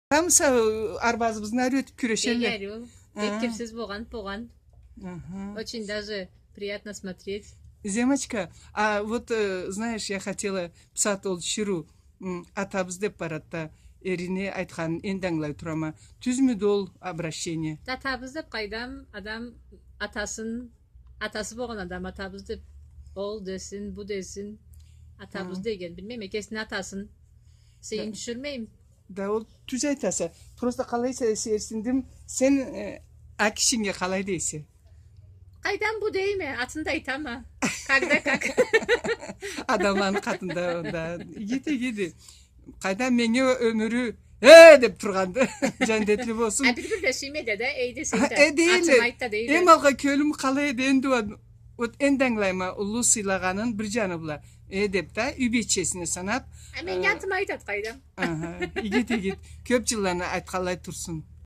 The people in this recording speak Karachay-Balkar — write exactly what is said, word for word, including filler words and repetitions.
Тамса, э, арбазыбызны ариу этиб кюрешелле. Э, ариу. Бек кирсиз болгъан, болгъан. Аха. Очень даже приятно смотреть. Земочка, а вот, э, знаешь, я хотела писать ол шиъру, м, атабыз деб барады да, эрине айтханын энди ангылай турама. Тюзмюдю ол обращение? Атабыз деб къайдам, адам атасын, атасы болгъан адам атабыз деб, ол десин, бу десин, атабыз деген. Билмейме, кесини атасын. Сыйын тюшюрмейме. Да ол тюз айтаса. Просто къалай эсе, эсгерсиндим, сен, э, а кишинге къалай дейсе? Къайдам, бу дейме, атын да айтама. Когда как. Адамланы къатында, да. Игиди, игиди. Къайдам, меннге ёмюрю, э, деб тургъанды. Джандетли болсун. А бир-бирде сюймейди да, эй десе да. Э, дейле. Атын айт да дейле. Эм алгъа кёлюм къалай эди, энди ол, вот энди ангылайма, уллу сыйлагъанын бир джаны бла. Э, деб да, юй бийчесине санаб. А меннге атымы айтады, къайдам. Аха, игиди, игиди. Кёб джылланы айтханлай турсун.